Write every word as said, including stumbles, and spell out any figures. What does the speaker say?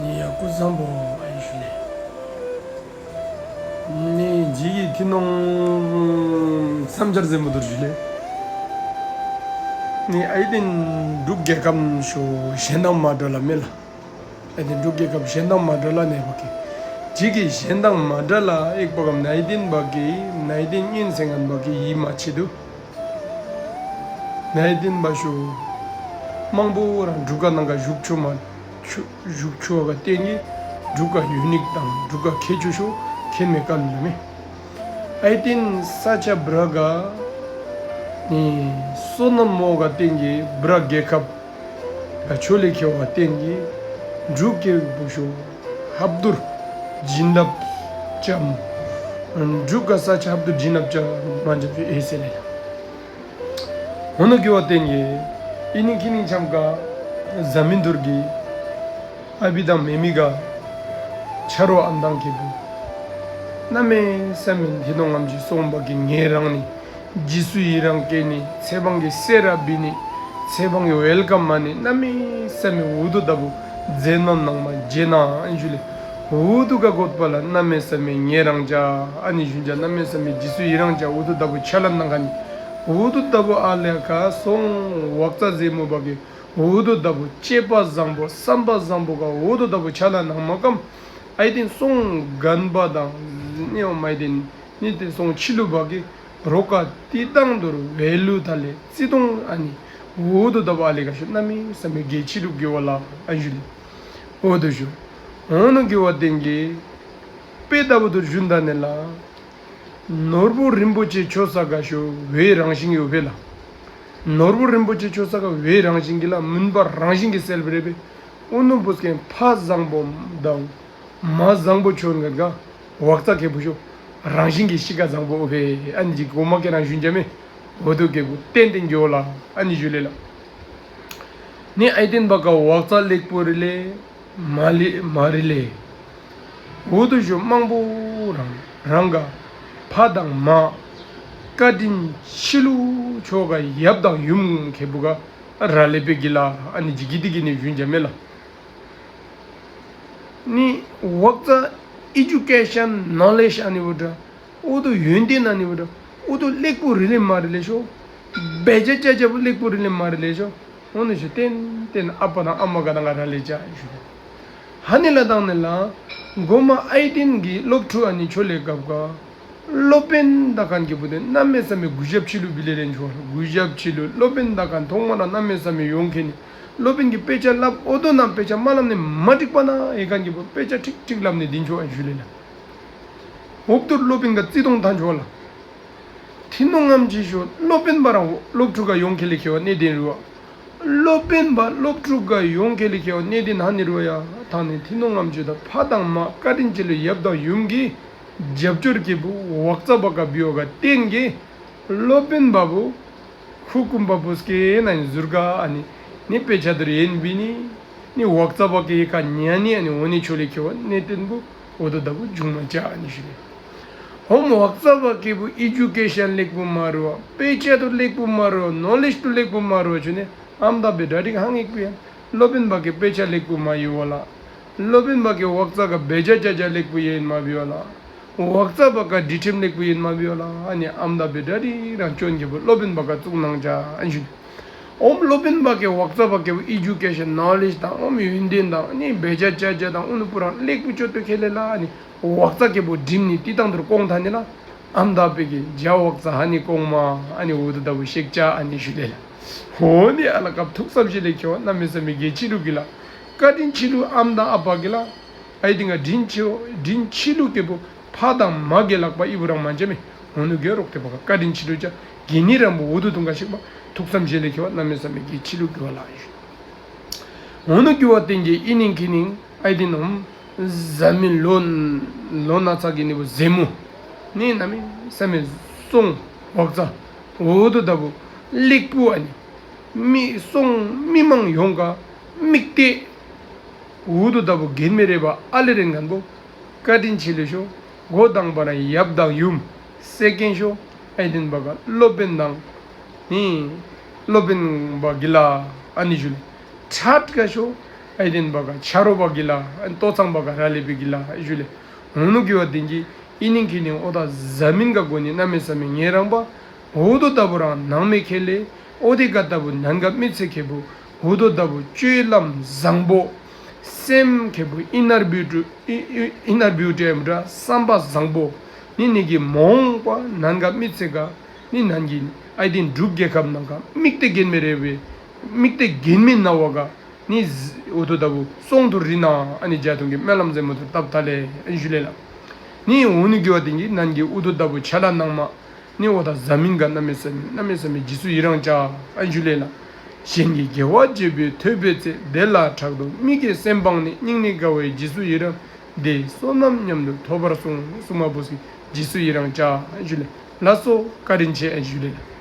ནི་ཡ་སྐུ་གཟུགས་བཟང་པོ་ཨ་ཡེ་ཞུ་ལེ། ནི་ཇི་གི་ཐི་ནོང་བསམ་འཆར་ཟེ་མོ་དུར་ཞུ་ལེ། ནི་ཨའི་ཏེན་འབྲུག་རྒྱལ་ཁབ་ཤོ་གཞན་དང་མ་འདྲ་ལ་མེ་ལ། ཨའི་ཏེན་འབྲུག་རྒྱལ་ཁབ་གཞན་དང་མ་འདྲ་ལ་ནེ་བ་ཀི། ཇི་གི་གཞན་དང་མ་འདྲ་ལ་ཨེག་པ་གམ་ནི་ཨའི་ཏེན་བ་ཀི་ནི་ཨའི་ཏེན་ཨིན་སེ་ངན་བ་ཀི་ཡི་མ་ཆེ་དུ། ནི་ཨའི་ཏེན་བ་ཤོ་མང་པོ་རང་འབྲུག་ག་ནང་ག་བཞུགས་ཆོ་མ་ཆུ་བཞུགས་ཆོ་ག་བརྟེན་གི་འབྲུག་ག་ཡུ་ནིག་དང་འབྲུག་ག་ཁེ་ཆུ་ཤོ་ཁེན་མེ་ཀ་ལུ་མེ། ཨའི་ཏེན་ས་ཆ་བྲག་ག་ནི་སོ་ནམ་མོ་ག་བརྟེན་གི་བྲག་རྒྱལ་ཁབ་ག་ཆོ་ལེ་ཁེ་བ་བརྟེན་གི་འབྲུག་གི་བུ་ཤོ་ཧབ་དུར་བྱིན་རླབས་ཅམ་འབྲུག་ག་ས་ཆ་ཧབ་དུར་བྱིན་རླབས་ཅམ་མ་འཇབ་ཨེ་སེ་ལེ་ལ། འོ་ནུ་གི་བ་བརྟེན་གི་ཨི་ནི་ཁི་ནི་ཆམ་ག་ཟ་མི་དུར་གི་ཨ་བི་དང་མེ་མི་ག་ཆ་རོ་ཨན་དང་ཁེ་བུ་གནམ་མེད་ས་མེད་ཐི་ནོང་ངམ་ཅིག་སོང་བ་ཀི་ངེ་རང་ནི་རྗེས་སུ་ཡི་རང་བསྐྱེད་ནི་ཚེ་བང་གི་སེ་ར་བི་ནི་ཚེ་བང་གི་ཝེལ་ཀམ་མ་ནི་གནམ་མེད་ས་མེད་འུ་དུ་ད་བུ་ཛེ་ནམ་ནང་མ་ཇེ་ན་ཨན་ཞུ་ལེ། འུ་དུ་ག་གོད་པ་ལ་གནམ་མེད་ས་མེད་ངེ་རང་ཅ་ཨ་ནི་ཞུན་ཅ་གནམ་མེད་ས་མེད་རྗེས་སུ་ཡི་རང་ཅ་འུ་དུ་ད་བུ་ཆ་ལ་ནང་ག་ནི་འུ་དུ་ད་བུ་ཨ་ལེ་ཀ་སོང་ཝག་ཙ་ཟེ་མོ་བ་ཀི་འུ་དུ་ད་བུ་ཅེ་པ་བཟང་པོ་སམ་པ་བཟང་པོ་ག་འུ་དུ་ད་བུ་ཆ་ལ་ནང་མ་ཀམ་ཨའི་ཏེན་སོང་གན་པ་དང་ནི་འོ་མའི་ཏེན་ནི་ཏེ་སོང་ཆི་ལུ་བ་ཀི་རོ་ཀ་ཏི་དང་དུར་ཝེ་ལུ་ཐ་ལེ་ཙི་དོང་ཨ་ནི་འུ་དུ་ད་བུ་ཨ་ལེ་ཀ་ཤོ་གནམ་མེད་ས་མེད་གེ་ཆི་ལུ་གི་བ་ལ་ཨ་ཞུ་ལེ། འོ་དུ་ཞུ། འོ་ནུ་གི་བ་བརྟེན་གི་དཔེ་ད་བུ་དུར་ཞུན་ད་ནེ་ལ། ནོར་བུ་རིན་པོ་ཆེ་ཆོ་ས་ག་ཤོ་ཝེ་རང་བཞིན་གི་ཡོད་པེ་ལ། ནོར་བུ་རིན་པོ་ཆེ་ཆོ་ས་ག་ཝེ་རང་བཞིན་གི་ལ་མུན་པ་རང་བཞིན་གི་སེལ་བེ་རེ་བེ། འུ་ནུ་བུ་སྐེན་ཕ་བཟང་པོ་དང་མ་བཟང་པོ་ཆོ་ནི་ག་ཝག་ཙ་ཁེ་བུ་ཤོ་རང་བཞིན་གི་ཤི་ཀ་བཟང་པོ་ཨོ་བེ་ཨ་ནི་ཅིག་གོ་མ་ཀེ་རང་ཞུན་ཅ་མེ། འོ་དུ་ཁེ་བུ་ཏན་ཏན་གི་བ་ལ་ཨ་ནི་ཞུ་ལེ་ལ། ནི་ཨའི་ཏེན་བ་ཀ་ཝག་ཙ་ལེགས་པོ་རི་ལེ། མ་ལེ་མ་རི་ལེ། འུ་དུ་ཞུ་མང་པོ་རང་རང་ག་ཕ་དང་མ་བཀའ་དྲིན་ཆི་ལུ་ཆོ་ག་ཡབ་དང་ཡུམ་ཁེ་བུ་ག་ར་ལེ་པེ་གི་ལ་ཨ་ནི་ཇི་གི་ཏི་གི་ནི་ཞུན་ཅ་མེ་ལ། ནི་ཝག་ཙ་ཨི་ཇུ་ཀེ་ཤན་ནོ་ལེཇ་ཨ་ནི་བུ་དྲ། འུ་དུ་ཡོན་ཏན་ཨ་ནི་བུ་དྲ། འུ་དུ་ལེགས་པོ་རི་ལེ་མ་རི་ལེ་ཤོ། བེ་ཇ་ཅ་ཅ་བུ་ལེགས་པོ་རི་ལེ་མ་རི་ལེ་ཤོ། འོ་ནི་ཤོ་ཏན་ཏན་ཨ་པ་དང་ཨ་མ་ག་དང་ག་ར་ལེ་ཅ་ཨིན་ཤོ། ཧ་ནི་ལ་དང་ནི་ལ། གོ་མ་ཨའི་ཏེན་གི་སློབ་ཕྲུག་ཨ་ནི་ཆོ་ལེ་གབ་ག། སློབ་དཔོན་དག་ཁན་གི་བུ་དེ་གནམ་མེད་ས་མེད་གུས་ཞབས་ཆི་ལུ་བི་ལེ་རེན་ཆོ། གུས་ཞབས་ཆི་ལུ་སློབ་དཔོན་དག་ཁན་ཐོག་མ་ལ་གནམ་མེད་ས་མེད་ཡོང་ཁེ་ནི། སློབ་དཔོན་གི་དཔེ་ཆ་ལབ་འོ་དོ་ནང་དཔེ་ཆ་མ་ལབ་ནི་མ་འགྲིག་པ་ན་ཨེ་ཁན་གི་བུ་དཔེ་ཆ་ཁྲིག་ཁྲིག་ལབ་ནི་དིན་ཆོ་ཨན་ཞུ་ལེ་ལ། འོབ་ཏུར་སློབ་དཔོན་ག་ཙི་དོང་ཐང་ཆོ་ལ། ཐི་ནོང་ངམ་ཅིག་ཤོ་སློབ་དཔོན་བ་རང་སློབ་ཕྲུག་ག་ཡོང་ཁེ་ལེ་ཁེ་བ་གནད་དོན་རུ་བ། སློབ་དཔོན་བ་སློབ་ཕྲུག་ག་ཡོང་ཁེ་ལེ་ཁེ་བ་གནད་དོན་ཧ་ནི་རུ་བ་ཡ་ཐང་ནི་ཐི་ནོང་ངམ་ཅིག་ད་ཕ་དང་མ་བཀའ་དྲིན་ཆི་ལུ་ཡབ་དང་ཡུམ་གི་རྒྱབ་སྐྱོར་ཁེ་བུ་ཝག་ཙ་བ་ཀ་བི་བ་ག་བརྟེན་གི་སློབ་དཔོན་བ་བུ་ཁུ་ཀུམ་པ་བུ་སྐེ་ནང་ཟུར་ག་ཨ་ནི་ནི་དཔེ་ཆ་དུར་ཡན་བི་ནི་ནི་ཝག་ཙ་བ་ཀ་ཡི་ཀ་ཉ་ནི་ཨ་ནི་འོ་ནི་ཆོ་ལེ་ཁེ་བ་གནད་དོན་བུ་འོ་དོ་ད་བུ་འབྱུང་མ་ཅ་ཨ་ནི་ཞུ་ལེ། ཧོམ་ཝག་ཙ་བ་ཀེ་བུ་ཨི་ཇུ་ཀེ་ཤན་ལེགས་པོ་མ་རུ་བ། དཔེ་ཆ་དུ་ལེགས་པོ་མ་རུ་བ། ནོ་ལེཇ་དུ་ལེགས་པོ་མ་རུ་བ་ཆུ་ནེ་ཨམ་ད་བེ་དྲ་ཏིག་ཧང་ཡེག་པོ་ཡ། སློབ་དཔོན་བ་ཀེ་དཔེ་ཆ་ལེགས་པོ་མ་ཡུ་བ་ལ། སློབ་དཔོན་བ་ཀེ་ཝག་ཙ་ག་བེ་ཇ་ཅ་ཅ་ལེགས་པོ་ཡེན་མ་བི་བ་ལ། ཝག་ཙ་བ་ཀ་སྒྲིག་ཁྲིམས་ལེགས་པོ་ཡེན་མ་བི་བ་ལ། ཨ་ནི་ཨམ་ད་བེ་དྲ་ཏིག་རང་ཅོན་ཁེ་བུ་སློབ་དཔོན་བ་ཀ་ཙུག་ནང་ཅ་ཨན་ཞུ། ཨོམ་སློབ་དཔོན་བ་ཀེ་ཝག་ཙ་བ་ཀེ་བུ་ཨི་ཇུ་ཀེ་ཤན་ནོ་ལེཇ་དང་ཨོམ་ཡོན་ཏན་དང་ནི་བེ་ཇ་ཅ་ཅ་དང་ཨུ་ནུ་པུ་རང་ལེགས་པོ་ཅོ་ཏོ་ཁེ་ལེ་ལ་ཨ་ནི། ཝག་ཙ་ཀེ་བུ་དྲིམ་ནི་ཏི་ཏང་དུར་ཀོང་ཐ་ནི་ལ། ཨམ་ད་བེ་ཀེ་ཇ་ཝག་ཙ་ཧ་ནི་ཀོང་མ་ཨ་ནི་འུ་དུ་ད་བུ་ཤེག་ཅ་ཨ་ནི་ཞུ་ལེ་ལ། ཧོ་ནི་ཨ་ལ་ཀབ་ཐུགས་བསམ་ཤེས་ལེ་ཁེ་བ་གནམ་མེད་ས་མེད་གེ་ཆི་ལུ་གི་ལ། བཀའ་དྲིན་ཆི་ལུ་ཨམ་ད་ཨ་པ་གི་ལ། ཨའི་ཏེན་ག་དྲིན་ཆི་དྲིན་ཆི་ལུ་ཀེ་བུ་ཕ་དང་མ་གེ་ལག་པ་ཨི་བུ་རང་མ་ཅ་མེ། ཧོ་ནུ་གེ་རོག་ཏེ་བ་ཀ་བཀའ་དྲིན་ཆི་ལུ་ཅ་གེ་ནི་རང་བུ་འུ་དུ་ཐུང་ག་ཤིག་པ་ཐུགས་བསམ་ཤེས་ལེ་ཁེ་བ་གནམ་མེད་ས་མེད་གེ་ཆི་ལུ་གི་བ་ལ་ཨ་ནི་ཞུ། འོ་ནུ་གི་བ་ཏེན་གི་ཨི་ནིང་ཁི་ནིང་ཨའི་ཏེན་ནོམ་ཟ་མི་ལོ་ལོ་ན་ཚ་གི་ནི་བུ་ཟེ་མུ་ནི་གནམ་མེད་ས་མེད་སོང་ཝག་ཙ་འོ་དོ་ད་བུ་ལེགས་པོ་ཨ་ནི་མི་སོང་མི་མང་ཡོང་ག་མིག་ཏེ་འོ་དོ་ད་བུ་གེན་མེ་རེ་བ་ཨ་ལེ་རེན་གན་བུ་བཀའ་དྲིན་ཆེ་ལེ་ཤོ། འགོ་དང་པ་ན་ཡབ་དང་ཡུམ་སེ་ཀེན་ཤོ། ཨའི་ཏེན་བ་ག་སློབ་དཔོན་དང་ནི་སློབ་དཔོན་བ་གི་ལ་ཨ་ནི་ཞུ་ལེ། ཐཱརཌ་ག་ཤོ་ ཨའི་ཏེན་བ་ག་ཆ་རོགས་པ་གི་ལ་ཨན་ཏོ་ཚང་བ་ག་ར་ལེ་བི་གི་ལ་ཨན་ཞུ་ལེ། འོ་ནུ་གི་བ་དེན་གི་ཨི་ནིང་ཁི་ནིང་ཨོ་ཐ་ཟ་མིན་ག་གོ་ནི་གནམ་མེད་ས་མེད་ཉེ་རང་བ། འུ་དུ་ད་བུ་རང་ནང་མེད་ཁེ་ལེ། ཨོ་དེ་ག་ད་བུ་ནན་ག་མི་ཚེ་ཁེ་བུ་འུ་དུ་ད་བུ་སྤྱོད་ལམ་བཟང་པོ། སེམས་ཁེ་བུ་ཨི་ནར་བིའུ་ཊི་ཨི་ཨི་ཨི་ནར་བིའུ་ཊི་ཨེམ་ར་བསམ་པ་བཟང་པོ། ནི་ནི་གི་མོང་པ་ནན་ག་མི་ཚེ་ག་ནི་ནན་གི་ཨའི་ཏེན་འབྲུག་རྒྱལ་ཁབ་ནང་ག་མིག་ཏེ་གེན་མེ་རེ་བེ་མིག་ཏེ་གེན་མེ་ན་བ་ག་ནི་འུ་དུ་ད་བུ་སོང་དུ་རི་ན་ཨ་ནི་ཇ་ཐུང་གི་སྨོན་ལམ་ཟེ་མོ་དུ་ཏབ་ཏ་ལེ་ཨན་ཞུ་ལེ་ལ། ནི་འོ་ནི་གི་བ་དེན་གི་ནན་གི་འུ་དུ་ད་བུ་ཆ་ལ་ནང་མ་ནི་འོ་ཐ་ཟ་མིན་ག་གནམ་མེད་ས་མེད་གནམ་མེད་ས་མེད་རྗེས་སུ་ཡི་རང་བྱ་ཨན་ཞུ་ལེ་ལ། གཞན་གྱི་དགེ་བ་བྱེད་པའི་ཐོས་པའི་ཚེ། དེ་ལ་ཕྲག་དོག་མིག་གི་སེམས་སྤངས་ནས། སྙིང་ནས་དགའ་བའི་རྗེས་སུ་ཡི་རང་། དེ་བསོད་ནམས་མཉམ་དུ་ཐོབ་པར་གསུངས། གསུངས་མ་བུ་སི་རྗེས་སུ་ཡི་རང་བྱ་ཨན་ཞུ་ལེ། ལགས་སོ་བཀའ་དྲིན་ཆེ་ཨན་ཞུ་ལེ་ལ།